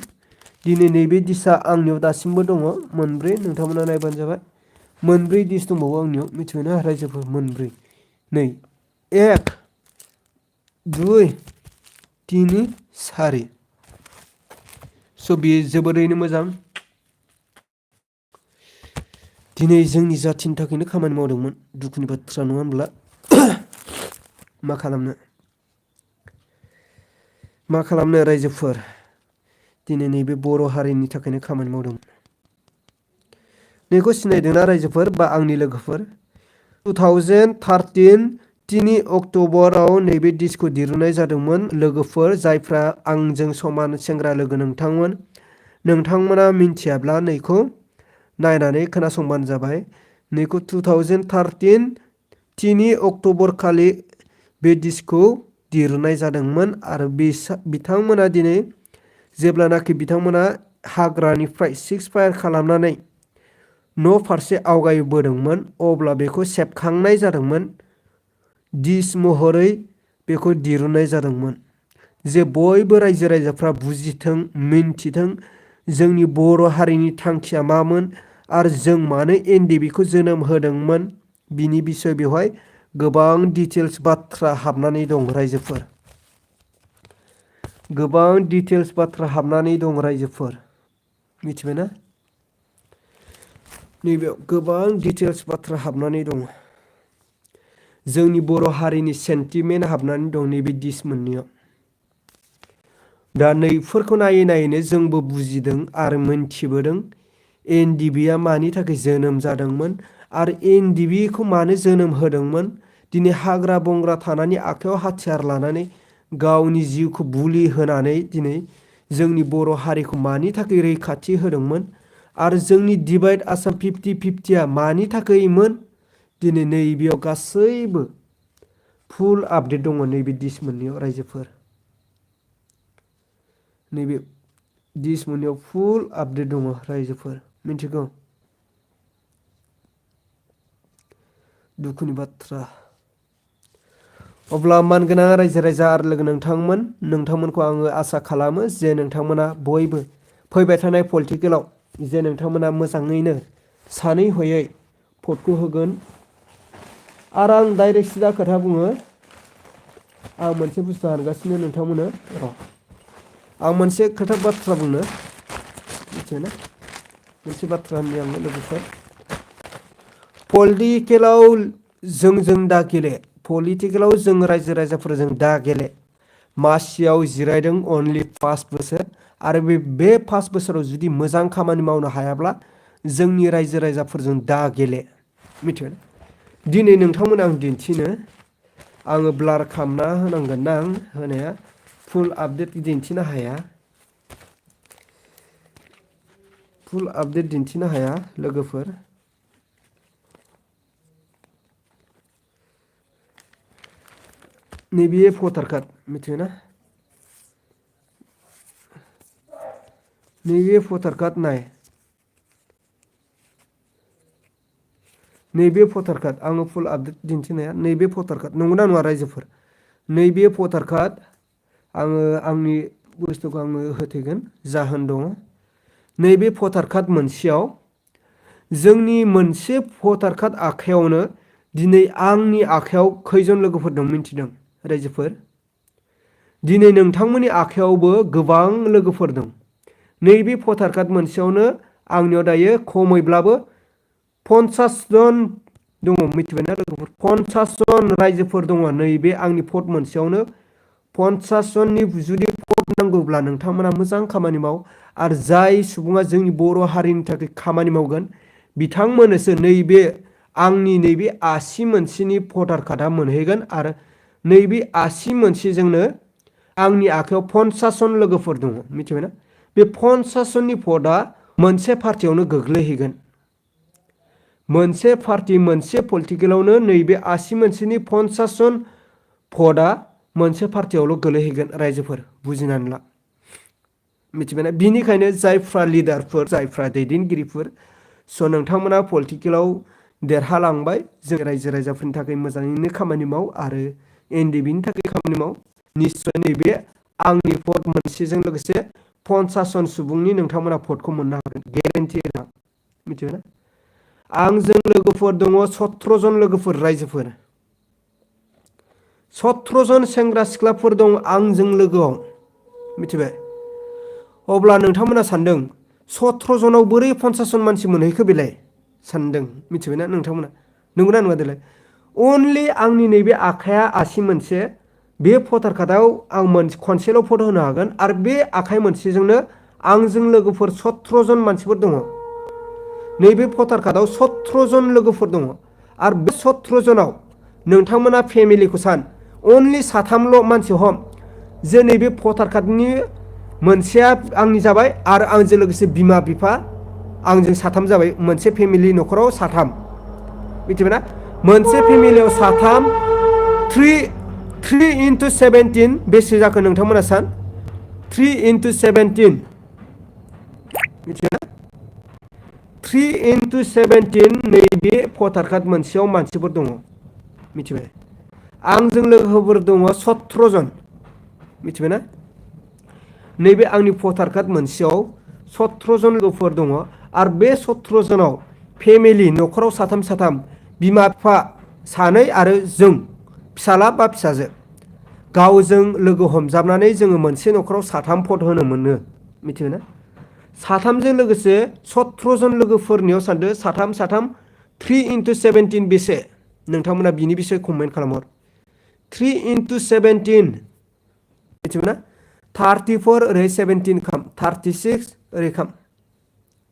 दिनै नैबे डिस्कआ आंनियाव दासिमबो दङ मोनब्रै नोंथांमोना नायबानो जाबाय मोनब्रै डिस्क दंबावो आंनियाव मिथिबायना रायजोफोर मोनब्रै नै 1 2 3 4 स' बेयो जोबोरैनो मोजां दिनै जोंनि जाथिनि थाखायनो खामानि मावदोंमोन दुखुनि बाथ्रा नङा होनब्ला मा खालामनो रायजोफोर दिनै नैबे बर' हारिनि थाखायनो खामानि मावदोंमोन। नैखौ सिनायदोंना रायजोफोर बा आंनि लोगोफोर 2013 3 अक्ट'बराव नैबे डिस्कखौ दिरुननाय जादोंमोन लोगोफोर जायफ्रा आंजों समान सेंग्रा लोगो नोंथांमोना मिन्थियाब्ला नैखौ नायनानै खोनासंबानो जाबाय नैखौ 2013 3 अक्ट'बर खालि बे डिस्कखौ दिरुननाय जादोंमोन आरो बिथांमोना दिनै जेब्लानाखि बिथांमोना हाग्रानिफ्राय सिक्स फायार खालामनानै न' फारसे आवगायबोदोंमोन अब्ला बेखौ सेबखांनाय जादोंमोन डिस्क महरै बेखौ दिरुननाय जादोंमोन जे बयबो रायजो राजाफ्रा बुजिथों मिन्थिथों जोंनि बर' हारिनि थांखिया मामोन आरो जों मानो NDBखौ जोनोम होदोंमोन बिनि बिसय बेवहाय गोबां डिटेल्स बाथ्रा हाबनानै दं रायजोफोर गोबां डिटेल्स बाथ्रा हाबनानै दं रायजोफोर मिथिबायना नैबेयाव गोबां डिटेल्स बाथ्रा हाबनानै दं जोंनि बर' हारिनि सेन्टिमेन्ट हाबनानै दं नैबे डिस्क मोननैयाव दा नैफोरखौ नायै नायैनो जोंबो बुजिदों आरो मोनथिबोदों NDBआ मानि थाखाय जोनोम जादोंमोन आरो NDBखौ मानो जोनोम होदोंमोन दिनै हाग्रा बंग्रा थानानै आखायाव हाथियार लानानै गावनि जिउखौ बुलि होनानै दिनै जोंनि बर' हारिखौ मानि थाखाय रैखाथि होदोंमोन आरो जोंनि डिभाइड आसाम 50-50आ मानि थाखायमोन दिनै नैबेयाव गासैबो फुल आपडेट दङ नैबे डिस्क मोननैयाव रायजोफोर नैबे डिस्क मोननैयाव फुल आपडेट दङ रायजोफोर मिथिगौ दुखुनि बाथ्रा अब्ला मानगोनां रायजो राजा आरो लोगो नोंथांमोनखौ आङो आसा खालामो जे नोंथांमोना बयबो फैबाय थानाय पलिटिकेलाव जे नोंथांमोना मोजाङैनो सानै हयै भटखौ होगोन आरो आं डाइरेक्ट सिदा खोथा बुङो आं मोनसे बुस्थु हानगासिनो नोंथांमोननो आं मोनसे खोथा बाथ्रा बुंनो मिथिबायना मोनसे बाथ्रा होननि आङो लोगोफोर पलिटिकेलाव जों दा गेले पलिटिकेलाव जों रायजो राजाफोरजों दा गेले मासियाव जिरायदों अनलि 5 बोसोर आरो बे 5 बोसोराव जुदि मोजां खामानि मावनो हायाब्ला जोंनि रायजो राजाफोरजों दा गेले मिथिबाय दिनै नोंथांमोन आं दिन्थिनो आङो ब्लार खालामना होनांगोन ना आं होनाया फुल आपडेट दिन्थिनो हाया लोगोफोर नैबे भटार कार्ड मिथिबाय ना नैबे भटार कार्ड नाय नैबे भटार कार्ड आङो फुल आपडेट दिन्थिनाया नैबे भटार कार्ड नंगौना नङा रायजोफोर नैबे भटार कार्ड आङो आंनि बुस्थुखौ आङो होथेगोन जाहोन दङ नैबे भटार कार्ड मोनसेयाव जोंनि मोनसे भटार कार्ड आखायावनो दिनै आंनि आखायाव खैजन लोगोफोर दं मिन्थिदों रायजोफोर दिनै नोंथांमोननि आखायावबो गोबां लोगोफोर दं नैबे भटार कार्ड मोनसेयावनो आंनियाव दायो खमैब्लाबो 50 जन दङ मिथिबायना लोगोफोर 50 जन रायजोफोर दङ नैबे आंनि भट मोनसेयावनो 50 जननि जुदि भट नांगौब्ला नोंथांमोना मोजां खामानि माव आरो जाय सुबुङा जोंनि बर' हारिनि थाखाय खामानि मावगोन बिथांमोननोसो नैबे आंनि नैबे आसि मोनसेनि भटार कार्डआ मोनहैगोन आरो नैबे आसि मोनसेजोंनो आंनि आखायाव 50 जन लोगोफोर दङ मिथिबायना बे 50 जननि भटआ मोनसे पार्टियावनो गोग्लैहैगोन मोनसे पार्टी मोनसे पलिटिकेलावनो नैबे आसि मोनसेनि 50 जन भटआ मोनसे पार्टियावल' गोलैहैगोन रायजोफोर बुजिनानै ला मिथिबायना बिनिखायनो जायफ्रा लिडारफोर जायफ्रा दैदेनगिरिफोर स' नोंथांमोना पलिटिकेलाव देरहालांबाय जों रायजो राजाफोरनि थाखाय मोजाङैनो खामानि माव आरो एनडिबिनि थाखाय खामानि माव निश्चय नैबे आंनि भट मोनसेजों लोगोसे 50 जन सुबुंनि नोंथांमोना भटखौ मोननो हागोन गेरेन्टि होना मिथिबायना आंजों लोगोफोर दङ 17 जन लोगोफोर रायजोफोर 17 जन सेंग्रा सिख्लाफोर दं आंजों लोगोआव मिथिबाय अब्ला नोंथांमोना सानदों 17 जनाव बोरै 50 जन मानसि मोनहैखो बेलाय सानदों मिथिबायना नोंथांमोना नंगौना नङा देलाय अनलि आंनि नैबे आखाया आसि मोनसे बे भटार कार्डआव आं खनसेल' भट होनो हागोन आरो बे आखाइ मोनसेजोंनो आंजों लोगोफोर 17 जन मानसिफोर दङ नैबे भटार कार्डआव 17 जन लोगोफोर दङ आरो बे 17 जनाव नोंथांमोना फेमिलिखौ सान अनलि साथामल' मानसि हम जे नैबे भटार कार्डनि मोनसेया आंनि जाबाय आरो आंजों लोगोसे बिमा बिफा आंजों साथाम जाबाय मोनसे फेमिलि न'खराव साथाम मिथिबायना मोनसे फेमिलियाव साथाम 3 into 17 बेसे जाखो नोंथांमोना सान 3 into 17 मिथिबायना 3 into 17 नैबे भटार कार्ड मोनसेयाव मानसिफोर दङ मिथिबाय आंजों लोगोफोर दङ 17 जन मिथिबायना नैबे आंनि भटार कार्ड मोनसेयाव 17 जन लोगोफोर दङ आरो बे 17 जनाव फेमिलि न'खराव साथाम बिमा बिफा सानै आरो जों फिसाला बा फिसाजो गावजों लोगो हमजाबनानै जोङो मोनसे न'खराव साथाम भट होनो मोनो मिथिबायना साथामजों लोगोसे 17 जन लोगोफोरनियाव सानदो साथाम 3 into 17 बेसे नोंथांमोना बिनि बिषय कमेन्ट खालामहर 3 into 17 मिथिबायना 34 ओरै 17 खाम 36 ओरै खाम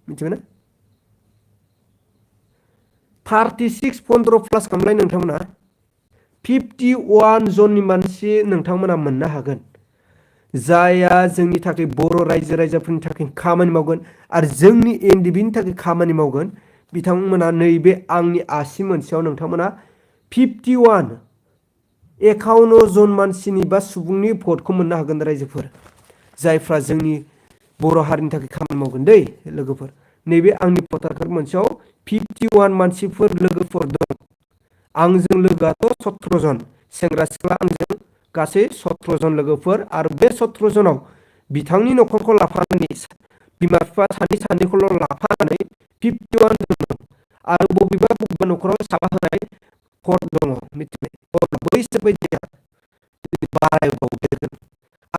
मिथिबायना 36 15 प्लास खामलाय नोंथांमोना 51 जननि मानसि नोंथांमोना मोननो हागोन जाया जोंनि थाखाय बर' रायजो राजाफोरनि थाखाय खामानि मावगोन आरो जोंनि एनडिबिनि थाखाय खामानि मावगोन बिथांमोना नैबे आंनि आसि मोनसेयाव नोंथांमोना 51 जन मानसिनि बा सुबुंनि भटखौ मोननो हागोन रायजोफोर जायफ्रा जोंनि बर' हारिनि थाखाय खामानि मावगोन दै लोगोफोर नैबे आंनि भटार कार्ड मोनसेयाव 51 मानसिफोर लोगोफोर दं आंजों लोगोआथ' 17 जन सेंग्रा सिख्ला आंजों गासै 17 जन लोगोफोर आरो बे 17 जनाव बिथांनि न'खरखौ लाफानानै बिमा बिफा सानैखौल' लाफानानै 51 जन दं आरो बबेबा न'खराव साबा होनाय भट दङ मिथिबाय अब्ला बैसोर बायदिया बारायबावदेरगोन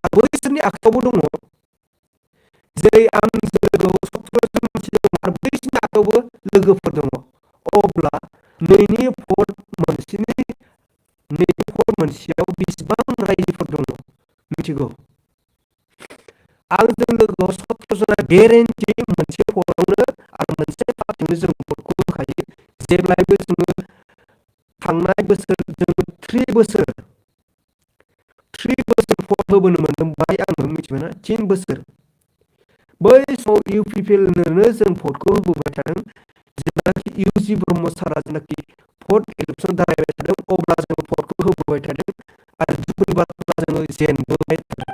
आरो बैसोरनि आखायावबो दङ जेरै आंनि लोगोआव 17 जन मानसि दङ आरो बैसोरनि आखायावबो लोगोफोर दङ अब्ला नैनि भट मोनसेनि नैबे भट मोनसेयाव बेसेबां रायजोफोर दङ मिथिगौ? आंजों लोगोआव 17 जना गेरेन्टि मोनसे भटआवनो आरो मोनसे पार्टियावनो जों भटखौ होखायो। जेब्लायबो जोङो थांनाय बोसोर जोङो 3 बोसोर भट होबोनो मोनबाय आङो मिथिबायना 3 बोसोर। बै समाव UPPLनो जों भटखौ होबोबाय थादों। जेब्लाखि UG ब्रह्म सारा जेनाखि भट इलेक्सन दारायबाय थादों अब्ला जों भटखौ होबोबाय थादों आरो दुखुनि बाथ्रा जोङो जेनबोबाय थादों।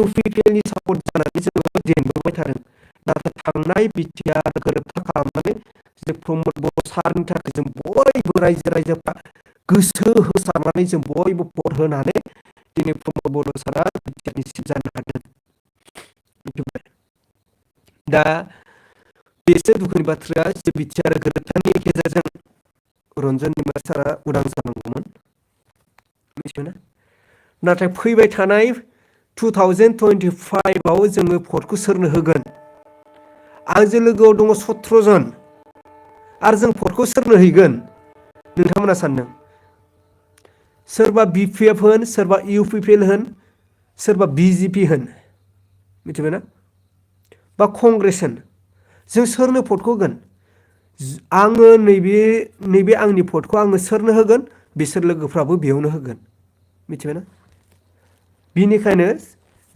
UPPLनि सापर्ट जानानै जोङो जेनबोबाय थादों। नाथाय थांनाय बिटिआर गोरोबथा खालामनानै जे प्रमद बर' सारनि थाखाय जों बयबो रायजोफ्रा गोसो होसारनानै जों बयबो भट होनानै दिनै प्रमद बर' सारा बिटिआरनि चिफ जानो हादों। दा बेसो दुखुनि बाथ्रा जे बिटिआर गोरोबथानि गेजेरजों रन्जन दैमारि सारा उदां जानांगौमोन मिथिबायना। नाथाय फैबाय थानाय 2025आव जोङो भटखौ सोरनो होगोन? आंजों लोगोआव दङ 17 जन आरो जों भटखौ सोरनो हैगोन नोंथांमोना सानदों? सोरबा BPF होन, सोरबा UPPL होन, सोरबा BJP होन मिथिबायना बा कंग्रेस होन, जों सोरनो भटखौ होगोन? आङो नैबे आंनि भटखौ आङो सोरनो होगोन? बिसोर लोगोफ्राबो बेयावनो होगोन मिथिबायना। बिनिखायनो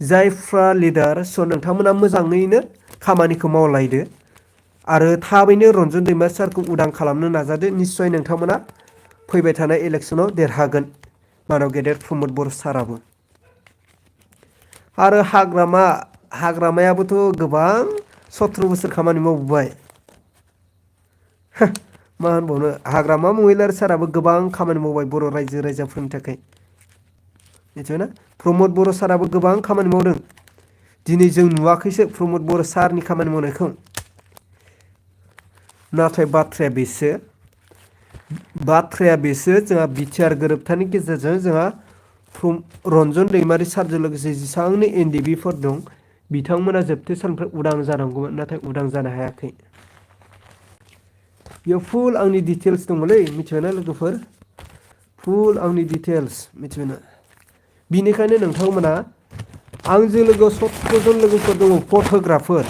जायफ्रा लिडार नोंथांमोना मोजाङैनो खामानिखौ मावलायदो आरो थाबैनो रन्जन दैमारि सारखौ उदां खालामनो नाजादो। निस्सय नोंथांमोना फैबाय थानाय इलेक्सनाव देरहागोन मानाव गेदेर प्रमद बर' साराबो। आरो हाग्रामायाबोथ' गोबां 17 बोसोर खामानि मावबोबाय। मा होनबावनो, हाग्रामा महिलारि साराबो गोबां खामानि मावबाय बर' रायजो राजाफोरनि थाखाय मिथिबायना। प्रमद बर' साराबो गोबां खामानि मावदों। दिनै जों नुवाखैसो प्रमद बर' सारनि खामानि मावनायखौ। नाथाय बाथ्राया बेसो जोंहा बिटिआर गोरोबथानि गेजेरजों जोंहा रन्जन दैमारि सारजों लोगोसे जेसेबांनो NDBफोर दं बिथांमोना जोबथे साननिफ्राय उदां जानांगौमोन नाथाय उदां जानो हायाखै। बेयाव फुल आंनि डिटेल्स दङलै मिथिबायना लोगोफोर, फुल आंनि डिटेल्स मिथिबायना। बिनिखायनो नोंथांमोना आंजों लोगोआव 17 जन लोगोफोर दङ भट होग्राफोर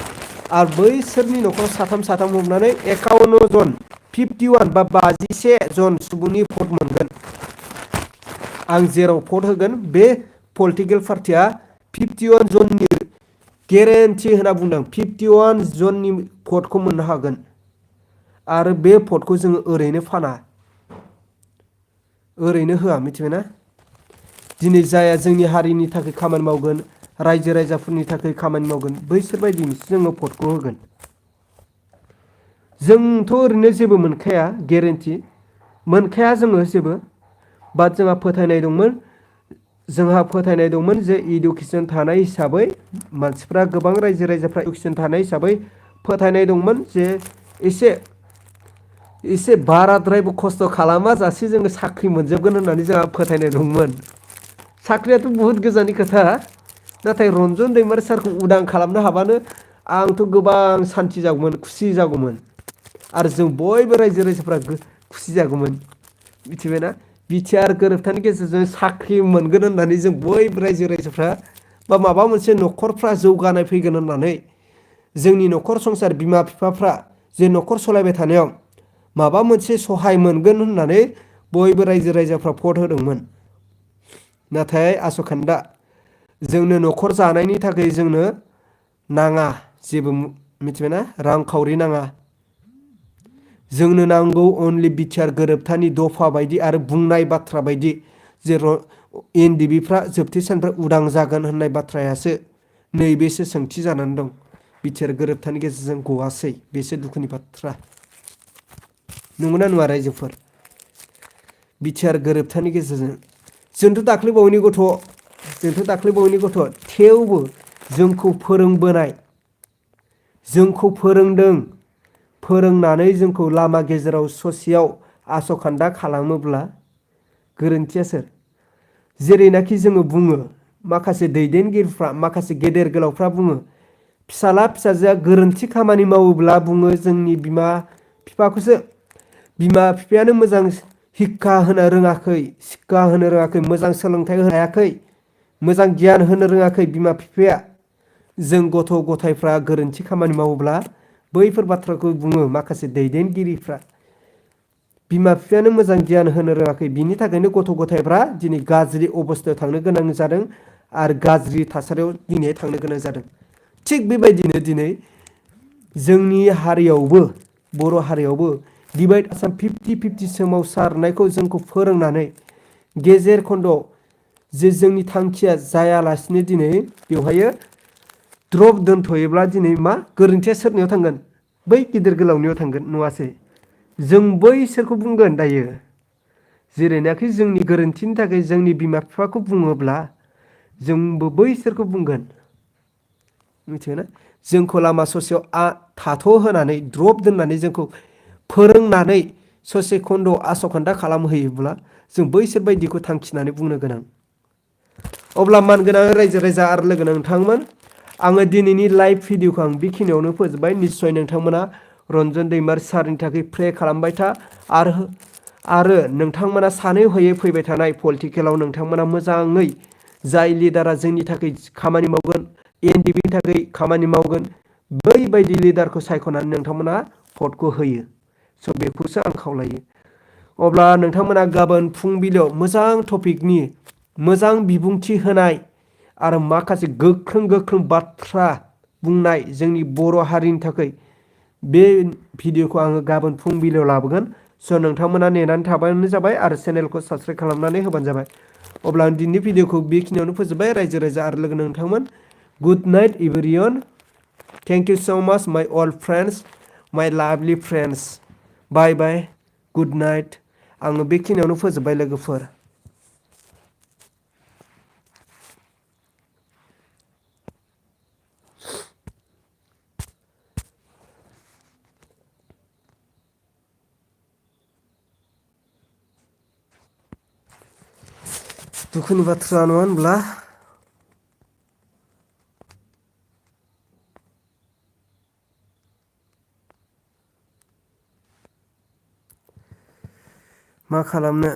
आरो बैसोरनि न'खराव साथाम हमनानै 51 जन 51 बा 51 जन सुबुंनि भट मोनगोन। आं जेराव भट होगोन बे पलिटिकेल पार्टिया 51 जननि गेरेन्टि होनना बुंदों। 51 जननि भटखौ मोननो हागोन आरो बे भटखौ जोङो ओरैनो फाना, ओरैनो होआ मिथिबायना। दिनै जाया जोंनि हारिनि थाखाय खामानि मावगोन, रायजो राजाफोरनि थाखाय खामानि मावगोन, बैसोर बायदिनोसो जोङो भटखौ होगोन। जोंथ' ओरैनो जेबो मोनखाया, गेरेन्टि मोनखाया जोङो जेबो। बाट जोंहा फोथायनाय दंमोन जे इडुकेसन थानाय हिसाबै मानसिफ्रा गोबां रायजो राजाफ्रा इडुकेसन थानाय हिसाबै फोथायनाय दंमोन जे एसे बाराद्रायबो खस्थ' खालामा जासे जोङो साख्रि मोनजोबगोन होननानै जोंहा फोथायनाय दंमोन। साख्रियाथ' बुहुत गोजाननि खोथा, नाथाय रन्जन दैमारि सारखौ उदां खालामनो हाबानो आंथ' गोबां सान्थि जागौमोन, खुसि जागौमोन आरो जों बयबो रायजो राजाफ्रा खुसि जागौमोन मिथिबायना। बिटिआर गोरोबथानि गेजेरजों साख्रि मोनगोन होननानै जों बयबो रायजो राजाफ्रा बा माबा मोनसे न'खरफ्रा जौगानाय फैगोन होननानै जोंनि न'खर संसार बिमा बिफाफ्रा जे न'खर सालायबाय थानायाव माबा मोनसे सहाय मोनगोन होननानै बयबो रायजो राजाफ्रा भट होदोंमोन। नाथाय आस'खान्दा जोंनो न'खर जानायनि थाखाय जोंनो नाङा जेबो मिथिबायना, रांखावरि नाङा। जोंनो नांगौ अनलि बिटिआर गोरोबथानि दफा बायदि आरो बुंनाय बाथ्रा बायदि जे NDBफ्रा जोबथे साननिफ्राय उदां जागोन होननाय बाथ्रायासो नैबेसो सोंथि जानानै दं। बिटिआर गोरोबथानि गेजेरजों गवासै, बेसो दुखुनि बाथ्रा। नंगौना नङा रायजोफोर? बिटिआर गोरोबथानि गेजेरजों जोंथ' दाख्लै बावैनि गथ' थेवबो जोंखौ फोरोंबोनाय, जोंखौ फोरोंदों, फोरोंनानै जोंखौ लामा गेजेराव ससेयाव आस'खान्दा खालामोब्ला गोरोन्थिया सोर? जेरैनाखि जोङो बुङो, माखासे दैदेनगिरिफ्रा माखासे गेदेर गोलावफ्रा बुङो, फिसाला फिसाजोआ गोरोन्थि खामानि मावोब्ला बुङो जोंनि बिमा बिफायानो मोजां हिक्खा होनो रोङाखै, सिक्खा होनो रोङाखै, मोजां सोलोंथाइ होनो हायाखै, मोजां गियान होनो रोङाखै बिमा बिफाया। जों गथ' गथायफ्रा गोरोन्थि खामानि मावोब्ला बैफोर बाथ्राखौ बुङो माखासे दैदेनगिरिफ्रा। बिमा बिफायानो मोजां गियान होनो रोङाखै, बिनि थाखायनो गथ' गथायफ्रा दिनै गाज्रि अबस्थायाव थांनो गोनां जादों आरो गाज्रि थासारियाव दिनै थांनो गोनां जादों। थिग बेबायदिनो दिनै जोंनि हारियावबो, बर' हारियावबो डिभाइड आसाम 50-50 सोमावसारनायखौ जोंखौ फोरोंनानै गेजेर खन्द'आव जे जोंनि थांखिया जायालासिनो दिनै बेवहायो द्रप दोनथ'योब्ला दिनै मा गोरोन्थिया सोरनियाव थांगोन? बै गिदिर गोलावनियाव थांगोन नङासै? जों बैसोरखौ बुंगोन दायो। जेरैनाखि जोंनि गोरोन्थिनि थाखाय जोंनि बिमा बिफाखौ बुङोब्ला जोंबो बैसोरखौ बुंगोन। मिथिबायना? जोंखौ लामा ससेयाव थाथ' होनानै द्रप दोननानै जोंखौ फोरोंनानै ससे खन्द' आसखान्दा खालामहैयोब्ला जों बैसोर बायदिखौ थांखिनानै बुंनो गोनां। अब्ला मानगोनां रायजो राजा आरो लोगो नोंथांमोन, आङो दिनैनि लाइभ भिडिअखौ आं बेखिनियावनो फोजोबबाय। निस्सय नोंथांमोना रन्जन दैमारि सारनि थाखाय प्रे खालामबाय था आरो नोंथांमोना सानै हयै फैबाय थानाय पलिटिकेलाव नोंथांमोना मोजाङै जाय लिडारा जोंनि थाखाय खामानि मावगोन, एनडिबिनि थाखाय खामानि मावगोन, बैबायदि लिडारखौ सायख'नानै नोंथांमोना भटखौ होयो। स' बेखौसो आं खावलायो। अब्ला नोंथांमोना गाबोन फुंबिलियाव मोजां टपिकनि मोजां बिबुंथि होनाय आरो माखासे गोख्रों गोख्रों बाथ्रा बुंनाय जोंनि बर' हारिनि थाखाय बे भिडिअखौ आङो गाबोन फुंबिलियाव लाबोगोन। स' नोंथांमोना नेनानै थाबानो जाबाय आरो चेनेलखौ साबस्क्राइब खालामनानै होबानो जाबाय। अब्ला आं दिनैनि भिडिअखौ बेखिनियावनो फोजोबबाय। रायजो राजा आरो लोगो नोंथांमोन, good night everyone. Thank you स' माच माय अल्ड फ्रेन्ड्स, माय लाभलि फ्रेन्ड्स। बाय बाय, गुड नाइट। आङो बेखिनियावनो फोजोबबाय लोगोफोर। दुखुनि बाथ्रा नङा होनब्ला? मा खालामनो।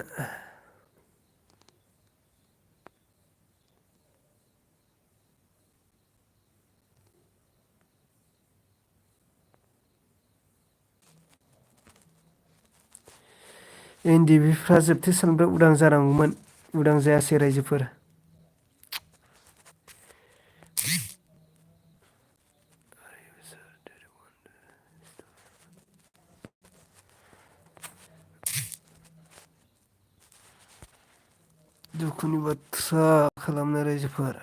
एनडिबिफ्रा जोबथेसालिनिफ्राय उदां जानांगौमोन, उदां जायासै रायजोफोर। दुखुनि बाथ्रा खालामनो रायजोफोर।